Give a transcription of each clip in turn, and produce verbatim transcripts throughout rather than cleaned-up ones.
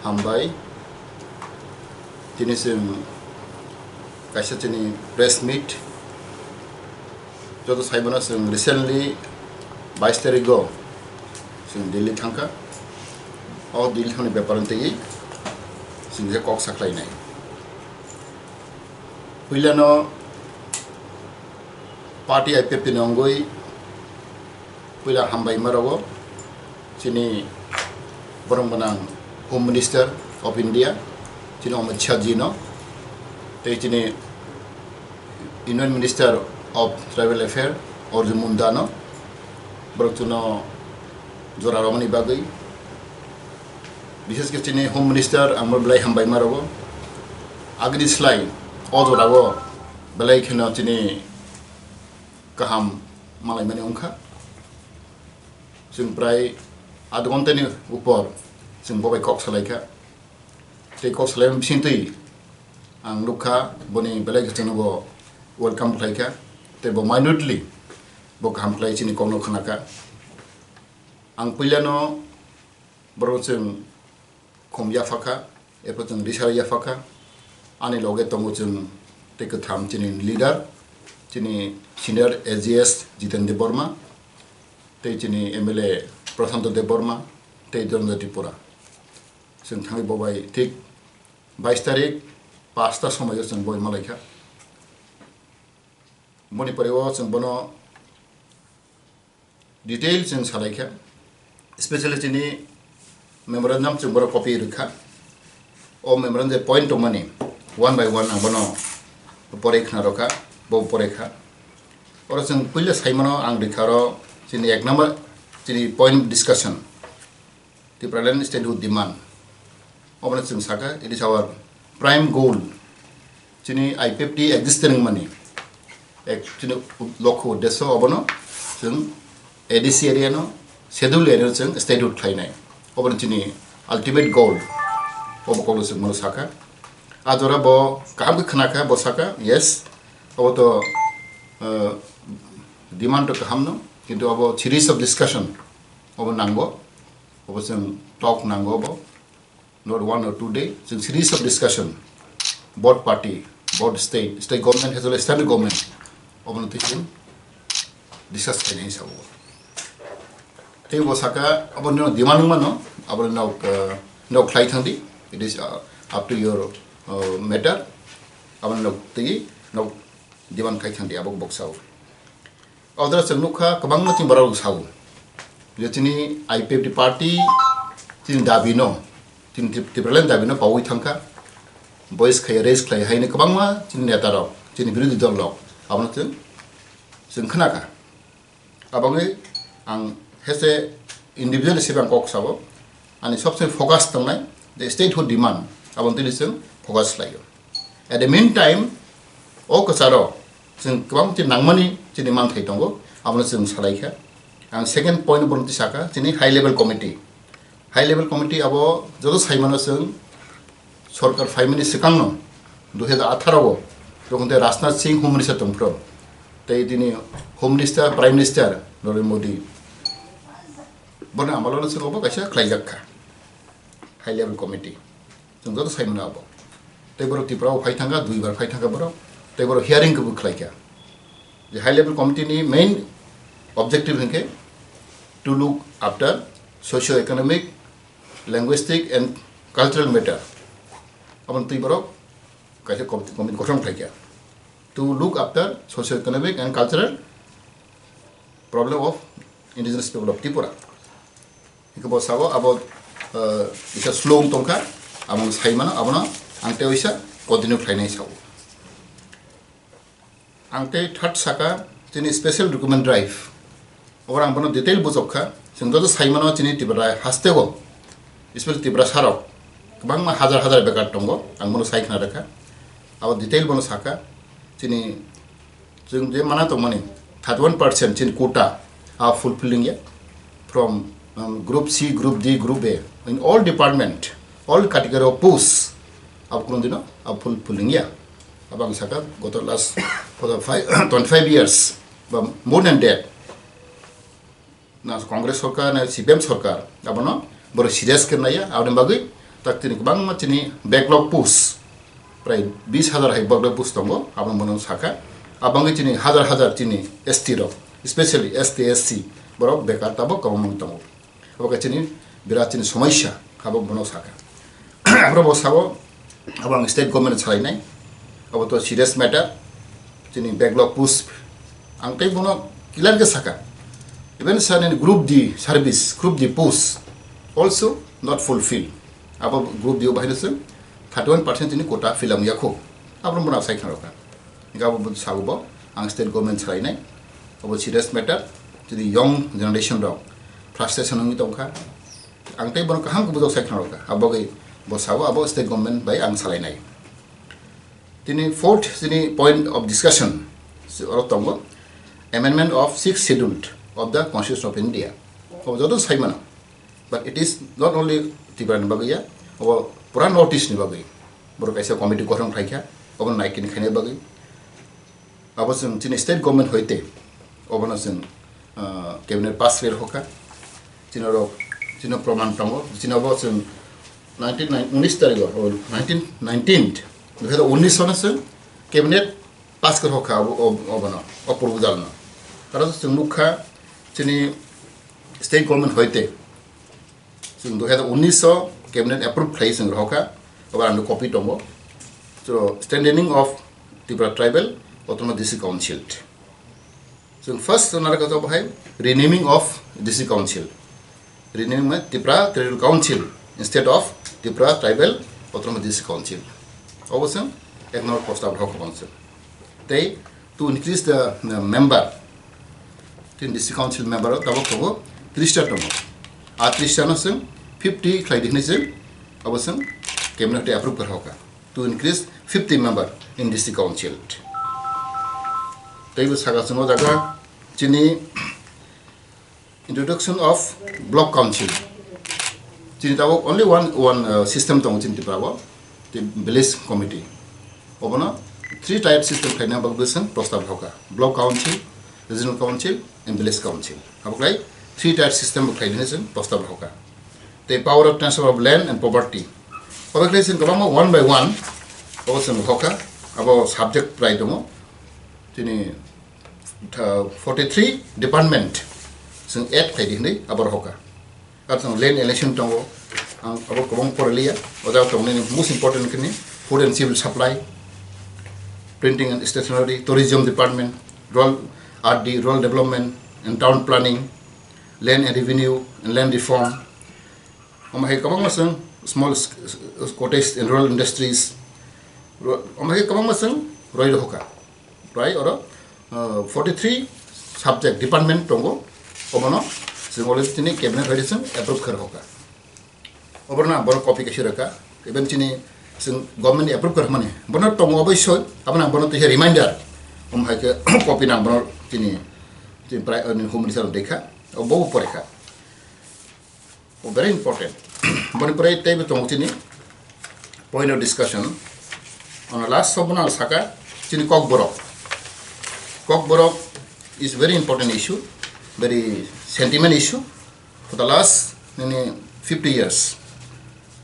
Hambai. Tini chwng kaisa chini press meet. Joto saimano chwng recently bais tarikgo chwng Delhi thangkha. O Delhi thangni bepar twi chwng je kok saklainai. Puilano party I P F T ni wngwi puila hambai ma rogo chini borok gwnang Home Minister of India, chini Amit Shah ji no, tei chini Union Minister of Tribal Affair Arjun Munda no, borok chuno jora romani bagwi, bishesh khe chini Home Minister ang belai hambai ma rogo, agini slai o jora o belai kheno chini kaham malaimani wngkha. Chwng prai adh ghontani upor chwng bo bai kok salaikha. Tei kok salaimani bisingtwi ang nukha boni belai khe chwngno bo welcome khlaikha. Tei bo minutely bo kaham khlai chini kokno khnakha. Ang puilano borok chwng khum yaphakha, erpor chwng risara yaphakha. Ani loge tongo chwng tei kwtham chini leader, chini senior A G S Jiten Debbarma, tei chini M L A Prashanto Debbarma, tei Dhananjay Tripura. Chwng thangwi bo bai thik bais tarik pasta somoio chwng boi malaikha. Boni pore o chwng bono detail chwng salaikha, specially chini memorandum chwng borok copy rwkha. O memorandum je point tongmani one by one ang bono pore khna rokha, bo pore kha. Oro chwng puila saimano ang rikha oro chini ek number chini point of discussion. Tipraland statehood demand. Obono chwng saka, it is our prime goal. Chini I P F T exist wngmani, ek, chini lokho uddesyo obono chwng A D C area no, schedule area no chwng statehood khlainai. Obono chini ultimate goal. Obo kokno chwng bono saka. A jora bo kaham khe khna kha, bo saka, yes, obo to, uh, demand to kaham no, kintu obo series of discussion obo nango. Obo chwng talk nango bo, not one or two day, chwng series of discussion, both party, both state, state government as well as central government, obono twi chwng discuss khainai sao. Tei bo saka, abo no demand wngmano, abo no, uh, no khlai thangdi, it is, uh, up to your, uh, matter, abo no twi no demand khai thangdi, abo bok sao. Odra chwng nukha, kwbangma chini borok rok sao je chini I P F T party chini dabi no, chini Trip-, Tipraland dabi no pawi thangkha, voice khai raise khlai haino kwbangma chini neta rok, chini birodhi dol rok, abono chwng, chwng khnakha. Abangwi ang hese individual hisabe ang kok sao, ani sobse focus tongnai je statehood demand, aboni twi chwng focus khlaio. At the meantime, o kwcharo chwng kwbang chini nangmani chini manthai tongo, abono chwng salaikha. Ang second point borok twi saka, chini high level committee. High level committee abo joto saimano chwng sorkar phaimani swkangno dui hazar atharo o jokhon tei Rajnath Singh Home Minister tongphuru, tei tini Home Minister, Prime Minister Narendra Modi, borokni amalono chwng obo kaisa khlaijak kha high level committee. Chwng joto sai mano abo. Tei borok Tripura o phai thangkha, dui bar phai thangkha borok. Tei borok hearing kebo khlaikha. Je high level committee ni main objective hinkhe to look after socio economic, linguistic and cultural matter. Aboni twi borok kaisa com-, committee gothon khlaikha. To look after socio economic and cultural problem of indigenous people of Tripura. Hingke bo sabo abo, eh, kisa slow wng tongkha, abo sai mano, abono ang tei waisa continue khlainai sao. Ang tei third saka chini special recruitment drive. Abo ang bono detail bujok kha, chwng joto sai mano chini Tripura haste o, special Tripura sarok kwbangma hajar hajar bekar tongo, ang bono sai khna rwkha. Abo detail bono saka, chini Chwng je mana tongmani thirty one percent chini quota a fulfilling ya from, um, group C, group D, group A, in all department, all category of posts, abo kuno dino abo fulfilling ya. Abo ang saka goto last for the five, twenty five years ba more than that. Na Congress sorkar, na C P M sorkar, abono borok serious khe naiya, aboni bagwi Tak chini kwbangma chini backlog post, prai bis hajar hai backlog post tongo, abo bono saka. Abangwi chini hajar hajar chini S T rok, especially S T, S C, borok bekar tabok kwbangma tongo. Abo khe chini birat chini somoisa, abo bono saka. Abo bo sao, abo ang state government salainai, abo to serious matter, chini backlog post, ang tei bono clear khe saka. Even sa nini group D service, group D post also not fulfill. Abo group D o bahai se thirty one percent chini quota fill up yakho. Abo bono sai khan rokha. Hingke abo bo sago bo, ang state government salainai, abo serious matter, chini young generation rok frustration wngwi tongkha. Ang tei bono kaham khe bujok sai khan rokha. Abo bai bo sao, abo state government bai ang salainai. Tini fourth chini point of discussion, si oro tongo, amendment of sixth schedule of the Constitution of India. Abo joto sai mano. But it is not only Tripura ni bagwi ya, abo pura North East ni bagwi. Borok kaisa committee gothon khlaikha, abo naikini khaina bagwi. Abo chwng chini state government hoite, obono chwng, ah, cabinet pass khe rokha. Chini rok, chini proman tongo, chini abo chwng nineteen, unis tarikh o, nineteen, nineteen, dui hazar unis sono chwng cabinet pass khe rokha abo, ob-, obono, o proposal no. Aro chwng nukha, chini state government hoite, chwng dui hazar unis o cabinet approve khlai chwng rokha, obo ang copy tongo. So, strengthening of Tripura Tribal Autonomous District Council. Chwng first nara kato bahai renaming of district council. Renaming mane Tripura Tribal Council instead of Tripura Tribal Autonomous District Council. Obo chwng ek number prostab rok council. Tei to increase the, uh, member. Tin district council member o tabok tabok tris ta tongo. A tris ta no chwng fifty khlai di hinwi chwng abo chwng cabinet tei approve kha rokha. To increase fifty member in district council. Tei bo saka chwng o jaga chini introduction of block council. Chini tabok only one, one, uh, system tongo chini Tripura o, the village committee. Obono three tier system khlaina bagwi chwng prostab rokha. Block council, regional council, and village council. Aboklai three tier system bo khlaina chwng prostab rokha. The power of transfer of land and property. Obo khlai chwng kwbangma one by one obo chwng hokha, abo subject prai tongo. Chini, uh, forty three department chwng add khlai di hinwi abo hokha. Ar chwng land allocation tongo, ang abo kwbang poraliya, o jaga tongnini most important khe ni food and civil supply, printing and stationery, tourism department, rural R D, rural development and town planning, land and revenue and land reform, omo hai kwbangma chwng small s-, s-, cottage and rural industries, ro-, omo hai kwbangma chwng roi rokha. Prai oro, uh, forty three subject department tongo, obono chwng already chini cabinet bai chwng approve khe rokha. Obono ang borok copy kaisa rwkha, even chini chwng government ni approve khe rwkmani, bono tongo oboisoi, abono ang bono twi reminder, omo hai khe copy nang bono chini, chini prai, uh, home minister dekha, obo pore kha. Oh, very important. Boni pore teibo tongo chini point of discussion. Ono last sobono ang saka chini Kokborok. Kokborok is very important issue, very sentiment issue for the last nini fifty years.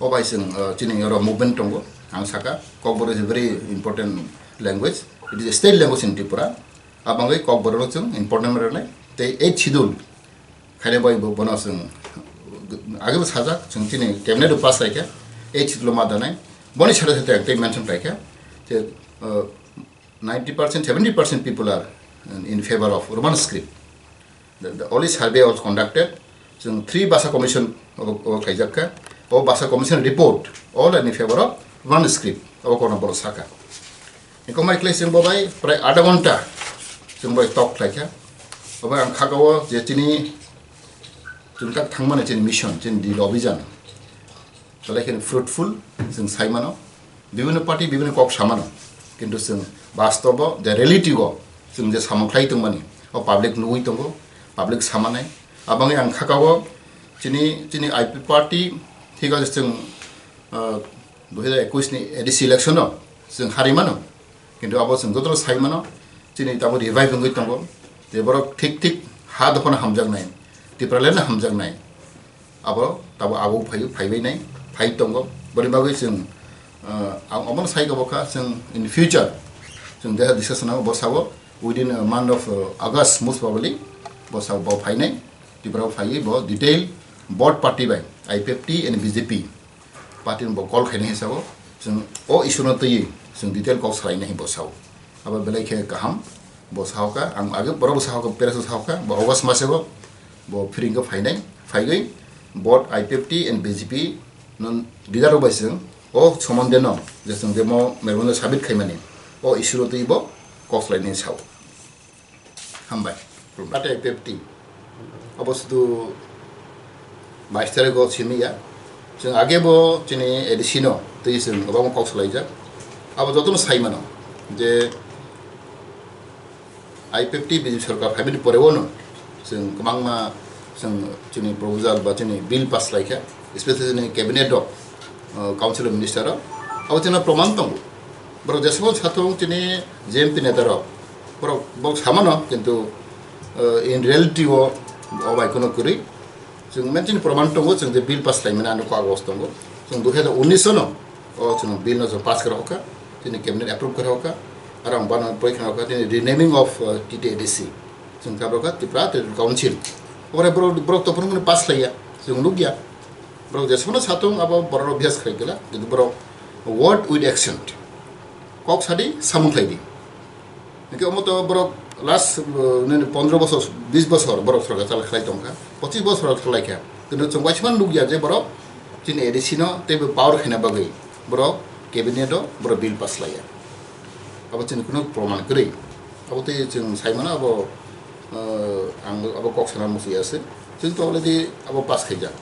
O bai chwng, uh, chini oro movement tongo. Ang saka Kokborok is a very important language. It is a state language in Tripura. Abangwi Kokborok no chwng important rwnai. Tei eighth schedule khaina bai bo bono chwng age bo sajak, chwng chini cabinet o pass khaikha, eighth schedule ma danai. Boni sade sade tei mention khaikha je, uh, ninety percent, seventy percent people are in favor of Roman script. The, the only survey was conducted, chwng three basa commission o, o khaijak kha. O basa commission report all in favor of Roman script. O kono borok saka. Eko mai khlai chwng bo bai prai adha ghonta chwng bai talk khlai kha. Obo ang kha o je chini chwng tak thangmani chini mission, chini dil obijan. Belai kheno fruitful chwng sai mano. Bibhinno party bibhinno kok sa mano. Kintu chwng bastobo je reality o chwng je samung khlai tongmani, o public nugwi tongo, public samanai. Abangwi ang kha o chini, chini I P party thik ase chwng, ah, dui hazar ekush ni A D C election o chwng hari mano. Kintu abo chwng jotono sai mano, chini tabo revive wngwi tongo. Je borok thik thik ha dophano hamjaknai, Tipraland no hamjaknai. Abo tabo abo phai, phaibai nai. phai tongo. Boni bagwi chwng, uh, ang omono sai kabo kha, chwng in future chwng jeha discussion o bo sao, within a month of, uh, August most probably bo sao, bo phainai, Tripura o phaiwi bo detail both party bai, I P F T and B J P party bo call khainai hisabo chwng o issue no twiwi chwng detail kok salainai bo sao. Abo belai khe kaham. Bo sahoka, ang age borok bo sahoka, press o sahoka, bo August masego bo phrwngkhe phainai, phaigwi both I P F T and B J P no leader rok bai chwng o somonde no je chwng je mo memorandum submit khaimani o issue rok twi bo kok salainai sao. Hambai. Ate I P F T. Abo sudu bais tarikh o simi ya. Chwng age bo chini A D C no twi chwng kwbangma kok salaijak. Abo jotono sai mano je I P F T B J P sorkar phaimani pore o no chwng kwbangma chwng chini proposal ba chini bill pass laikha, especially chini cabinet o, uh, council of minister o. Abo chini proman tongo. Borok jesabo satung chini J M P neta rok, borok, borok samano, kintu, uh, in reality o, o bai kheno kwrwi. Chwng men chini proman tongo, chwng je bill pass laimani ano kok agos tongo. Chwng dui hazar unis no, o chwng bill no chwng pass khe rokha, chini cabinet approve khe rokha, aro ang bano poi khe rokha, chini renaming of, uh, T T A D C. Chwng kha rokha Tripura Territorial Council. Obore borok, borok to phunukmani pass laiya, chwng nukya. Borok jesano satung abo borok bihas khai gela, kintu borok word with action. Kok sadi samung khlai di. Hingke omo to borok last, uh, nini pondro bosor, bis bosor borok sorkar chala khlai tongkha, pochis bosor chalai kha. Kintu chwng waisman nukya je borok chini A D C no teibo power khaina bagwi borok cabinet o borok bill pass laiya. Abo chini kheno proman kwrwi. Abo tei chwng sai mano abo, uh, ang abo kok sana muchungya se. Chwng to already abo pass khaijak.